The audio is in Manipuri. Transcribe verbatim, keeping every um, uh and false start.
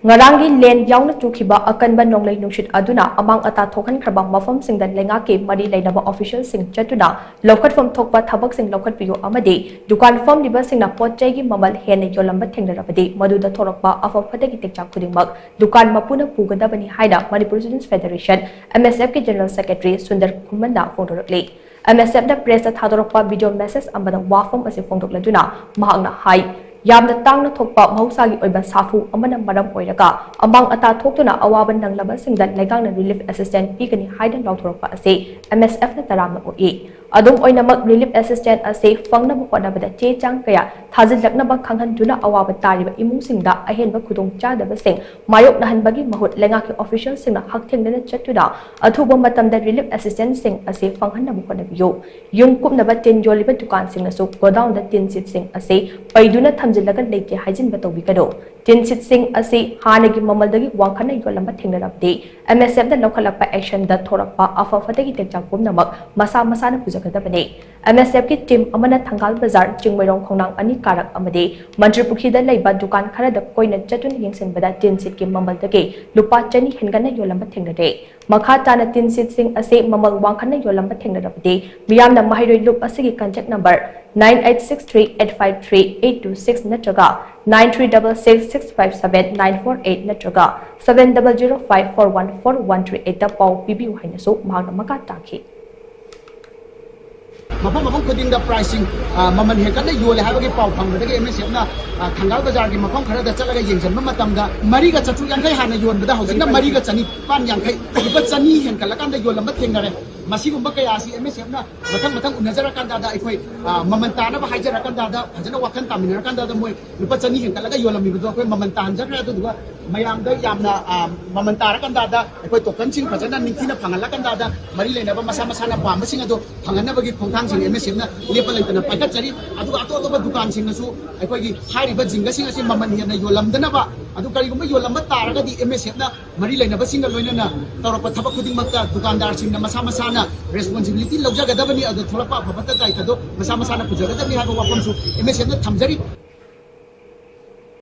ꯉꯔꯥꯡꯒꯤ ꯂꯦꯟ ꯌꯥꯎꯅ ꯆꯨꯈꯤꯕ ꯑꯀꯟꯕ ꯅꯣꯡꯂꯩ ꯅꯨꯡꯁꯤꯠ ꯑꯗꯨꯅ ꯑꯃꯥꯡ ꯑꯇꯥ ꯊꯣꯛꯍꯟꯈ꯭ꯔꯕ ꯃꯐꯝꯁꯤꯡꯗ ꯂꯩꯉꯥꯛꯀꯤ ꯃꯔꯤ ꯂꯩꯅꯕ ꯑꯣꯐꯤꯁꯤꯌꯦꯜꯁꯤꯡ ꯆꯠꯇꯨꯅ ꯂꯧꯈꯠꯐꯝ ꯊꯣꯛꯄ ꯊꯕꯛꯁꯤꯡ ꯂꯧꯈꯠꯄꯤꯌꯨ ꯑꯃꯗꯤ ꯗꯨꯀꯥꯟ ꯐꯝꯂꯤꯕꯁꯤꯡꯅ ꯄꯣꯠ ꯆꯩꯒꯤ ꯃꯃꯜ ꯍꯦꯟꯅ ꯌꯣꯜꯂꯝꯕ ꯊꯦꯡꯅꯔꯕꯗꯤ ꯃꯗꯨꯗ ꯊꯣꯔꯛꯄ ꯑꯐ ꯐꯠꯇꯒꯤ ꯇꯦꯛꯆꯥꯛ ꯈꯨꯗꯤꯡꯃꯛ ꯗꯨꯀꯥꯟ ꯃꯄꯨꯅ ꯄꯨꯒꯗꯕꯅꯤ ꯍꯥꯏꯅ Manipur Students Federation, M S F ꯀꯤ General Secretary Sundar ꯈꯨꯃꯟꯅ ꯐꯣꯡꯗꯣꯔꯛꯂꯤ꯫ M S F ꯅ ꯄ꯭ꯔꯦꯁꯇ ꯊꯥꯗꯣꯔꯛꯄ ꯚꯤꯗꯤꯑꯣ ꯃꯦꯁꯦꯖ ꯑꯃꯗ ꯋꯥꯐꯝ ꯑꯁꯤ ꯐꯣꯡꯗꯣꯛꯂꯗꯨꯅ ꯃꯍꯥꯛꯅ ꯍꯥꯏ, ꯌꯥꯝꯅ ꯇꯥꯡꯅ ꯊꯣꯛꯄ ꯃꯍꯧꯁꯥꯒꯤ ꯑꯣꯏꯕ ꯁꯥꯐꯨ ꯑꯃꯅ ꯃꯔꯝ ꯑꯣꯏꯔꯒ ꯑꯃꯥꯡ ꯑꯇꯥ ꯊꯣꯛꯇꯨꯅ ꯑꯋꯥꯕ ꯅꯪꯂꯕꯁꯤꯡꯗ ꯂꯩꯉꯥꯛꯅ ꯔꯤꯂꯤꯐ ꯑꯦꯁꯤꯁꯇꯦꯟꯁ ꯄꯤꯒꯅꯤ ꯍꯥꯏꯅ ꯂꯥꯎꯊꯣꯔꯛꯄ ꯑꯁꯤ M S F ꯅ ꯇꯔꯥꯝꯅ ꯑꯣꯛꯏ꯫ ꯑꯗꯨꯝ ꯑꯣꯏꯅꯃꯛ, ꯔꯤꯂꯤꯐ ꯑꯦꯁꯤꯁꯇꯦꯟꯁ ꯑꯁꯤ ꯐꯪꯅꯕ ꯍꯣꯠꯅꯕꯗ ꯆꯦ ꯆꯥꯡ ꯀꯌꯥ ꯊꯥꯖꯤꯜꯂꯛꯅꯕ ꯈꯪꯍꯟꯗꯨꯅ ꯑꯋꯥꯕ ꯇꯥꯔꯤꯕ ꯏꯃꯨꯡꯁꯤꯡꯗ ꯑꯍꯦꯟꯕ ꯈꯨꯗꯣꯡꯆꯥꯗꯕꯁꯤꯡ ꯃꯥꯌꯣꯛꯅꯍꯟꯕꯒꯤ ꯃꯍꯨꯠ ꯂꯩꯉꯥꯛꯀꯤ ꯑꯣꯐꯤꯁꯤꯌꯦꯜꯁꯤꯡꯅ ꯍꯛꯊꯦꯡꯅꯅ ꯆꯠꯇꯨꯅ ꯑꯊꯨꯕ ꯃꯇꯝꯗ ꯔꯤꯂꯤꯐ ꯑꯦꯁꯤꯁꯇꯦꯟꯁꯁꯤꯡ ꯑꯁꯤ ꯐꯪꯍꯟꯅꯕ ꯍꯣꯠꯅꯕꯤꯌꯨ꯫ ꯌꯨꯝ ꯀꯨꯞꯅꯕ ꯇꯤꯟ ꯌꯣꯜꯂꯤꯕ ꯗꯨꯀꯥꯟꯁꯤꯡꯅꯁꯨ ꯒꯣꯗꯥꯎꯟꯗ ꯇꯤꯟꯁꯤꯠꯁꯤꯡ ꯑꯁꯤ ꯄꯩꯗꯨꯅ ꯊꯝꯖꯤꯜꯂꯒ ꯂꯩꯇꯦ ꯍꯥꯏꯖꯤꯟꯕ ꯇꯧꯕꯤꯒꯅꯨ꯫ ꯇꯤꯟꯁꯤꯠꯁꯤꯡ ꯑꯁꯤ ꯍꯥꯟꯅꯒꯤ ꯃꯃꯜꯗꯒꯤ ꯋꯥꯡꯈꯠꯅ ꯌꯣꯜꯂꯝꯕ ꯊꯦꯡꯅꯔꯕꯗꯤ M S F ꯅ ꯂꯧꯈꯠꯂꯛꯄ action ꯗ ꯊꯣꯔꯛꯄ ꯑꯐ ꯐꯠꯇꯒꯤ ꯇꯦꯛꯆꯥꯛ ꯄꯨꯝꯅꯃꯛ ꯃꯁꯥ ꯃꯁꯥꯅ ꯄꯨꯖꯒꯗꯕꯅꯤ꯫ M S F ꯀꯤ ꯇꯤꯝ ꯑꯃꯅ ꯊꯪꯒꯥꯜ ꯕꯖꯥꯔ, ꯆꯤꯡꯃꯩꯔꯣꯡ ꯈꯣꯡꯅꯥꯡ ꯑꯅꯤ ꯀꯥꯔꯛ ꯑꯃꯗꯤ ꯃꯟꯇ꯭ꯔꯤ ꯄꯨꯈ꯭ꯔꯤꯗ ꯂꯩꯕ ꯗꯨꯀꯥꯟ ꯈꯔꯗ ꯀꯣꯏꯅ ꯆꯠꯇꯨꯅ ꯌꯦꯡꯁꯤꯟꯕꯗ ꯇꯤꯟꯁꯤꯠꯀꯤ ꯃꯃꯜꯗꯒꯤ ꯂꯨꯄꯥ ꯆꯅꯤ ꯍꯦꯟꯒꯠꯅ ꯌꯣꯜꯂꯝꯕ ꯊꯦꯡꯅꯔꯦ꯫ ꯃꯈꯥ ꯇꯥꯅ ꯇꯤꯟꯁꯤꯠꯁꯤꯡ ꯑꯁꯤ ꯃꯃꯜ ꯋꯥꯡꯈꯠꯅ ꯌꯣꯜꯂꯝꯕ ꯊꯦꯡꯅꯔꯕꯗꯤ ꯃꯤꯌꯥꯝꯅ ꯃꯍꯩꯔꯣꯏ ꯂꯨꯞ ꯑꯁꯤꯒꯤ contact number nine eight six three eight five three eight two six ꯅꯠꯇ꯭ꯔꯒ nine three double six six five seven nine four eight ꯅꯠꯇ꯭ꯔꯒ seven double zero five four one four one three eight ꯇ ꯄꯥꯎ ꯄꯤꯕꯤꯌꯨ ꯍꯥꯏꯅꯁꯨ ꯃꯍꯥꯛꯅ ꯃꯈꯥ ꯇꯥꯈꯤ꯫ ꯃꯐꯝ ꯃꯐꯝ ꯈꯨꯗꯤꯡꯗ ꯄ꯭ꯔꯥꯏꯁꯁꯤꯡ, ꯑ, ꯃꯃꯜ ꯍꯦꯟꯒꯠꯅ ꯌꯣꯜꯂꯦ ꯍꯥꯏꯕꯒꯤ ꯄꯥꯎ ꯐꯪꯕꯗꯒꯤ M S F ꯅ, ꯑ, ꯊꯪꯒꯥꯜ ꯕꯖꯥꯔꯒꯤ ꯃꯐꯝ ꯈꯔꯗ ꯆꯠꯂꯒ ꯌꯦꯡꯁꯤꯟꯕ ꯃꯇꯝꯗ ꯃꯔꯤꯒ ꯆꯥꯇ꯭ꯔꯨꯛ ꯌꯥꯡꯈꯩ ꯍꯥꯟꯅ ꯌꯣꯟꯕꯗ ꯍꯧꯖꯤꯛꯅ ꯃꯔꯤꯒ ꯆꯅꯤꯄꯥꯟ ꯌꯥꯡꯈꯩ, ꯂꯨꯄꯥ ꯆꯅꯤ ꯍꯦꯟꯒꯠꯂꯀꯥꯟꯗ ꯌꯣꯜꯂꯝꯕ ꯊꯦꯡꯅꯔꯦ꯫ ꯃꯁꯤꯒꯨꯝꯕ ꯀꯌꯥ ꯑꯁꯤ M S F ꯅ ꯃꯊꯪ ꯃꯊꯪ ꯎꯅꯖꯔꯀꯥꯟꯗ ꯑꯩꯈꯣꯏ, ꯑ, ꯃꯃꯜ ꯇꯥꯅꯕ ꯍꯥꯏꯖꯔꯀꯥꯟꯗ, ꯐꯖꯅ ꯋꯥꯈꯜ ꯇꯥꯃꯤꯟꯅꯔꯀꯥꯟꯗ ꯃꯣꯏ ꯂꯨꯄꯥ ꯆꯅꯤ ꯍꯦꯟꯒꯠꯂꯒ ꯌꯣꯜꯂꯝꯃꯤꯕꯗꯣ ꯑꯩꯈꯣꯏ ꯃꯃꯜ ꯇꯥꯍꯟꯖꯈ꯭ꯔꯦ꯫ ꯑꯗꯨꯗꯨꯒ ꯃꯌꯥꯝꯗ ꯌꯥꯝꯅ, ꯑ, ꯃꯃꯜ ꯇꯥꯔꯀꯥꯟꯗ ꯑꯩꯈꯣꯏ ꯇꯣꯀꯟꯁꯤꯡ ꯐꯖꯅ ꯅꯤꯡꯊꯤꯅ ꯐꯪꯍꯜꯂꯀꯥꯟꯗ ꯃꯔꯤ ꯂꯩꯅꯕ ꯃꯁꯥ ꯃꯁꯥꯅ ꯄꯥꯝꯕꯁꯤꯡ ꯑꯗꯣ ꯐꯪꯍꯟꯅꯕꯒꯤ ꯈꯣꯡꯊꯥꯡꯁꯤꯡ M S F ꯅ ꯂꯦꯞꯄ ꯂꯩꯇꯅ ꯄꯥꯏꯈꯠꯆꯔꯤ꯫ ꯑꯗꯨꯒ ꯑꯇꯣꯞ ꯑꯇꯣꯞꯄ ꯗꯨꯀꯥꯟꯁꯤꯡꯅꯁꯨ ꯑꯩꯈꯣꯏꯒꯤ ꯍꯥꯏꯔꯤꯕ ꯖꯤꯡꯒꯁꯤꯡ ꯑꯁꯤ ꯃꯃꯜ ꯍꯦꯟꯅ ꯌꯣꯜꯂꯝꯗꯅꯕ, ꯑꯗꯨ ꯀꯔꯤꯒꯨꯝꯕ ꯌꯣꯜꯂꯝꯕ ꯇꯥꯔꯒꯗꯤ M S F ꯅ ꯃꯔꯤ ꯂꯩꯅꯕꯁꯤꯡꯒ ꯂꯣꯏꯅꯅ ꯇꯧꯔꯛꯄ ꯊꯕꯛ ꯈꯨꯗꯤꯡꯃꯛꯇ ꯗꯨꯀꯥꯟꯗꯥꯔꯁꯤꯡꯅ ꯃꯁꯥ ꯃꯁꯥꯅ responsibility ꯂꯧꯖꯒꯗꯕꯅꯤ꯫ ꯑꯗꯨ ꯊꯣꯛꯂꯛꯄ ꯑꯐ ꯐꯠꯇ ꯗꯥꯏꯇꯗꯣ ꯃꯁꯥ ꯃꯁꯥꯅ ꯄꯨꯖꯒꯗꯕꯅꯤ ꯍꯥꯏꯕ ꯋꯥꯐꯝꯁꯨ M S F ꯅ ꯊꯝꯖꯔꯤ꯫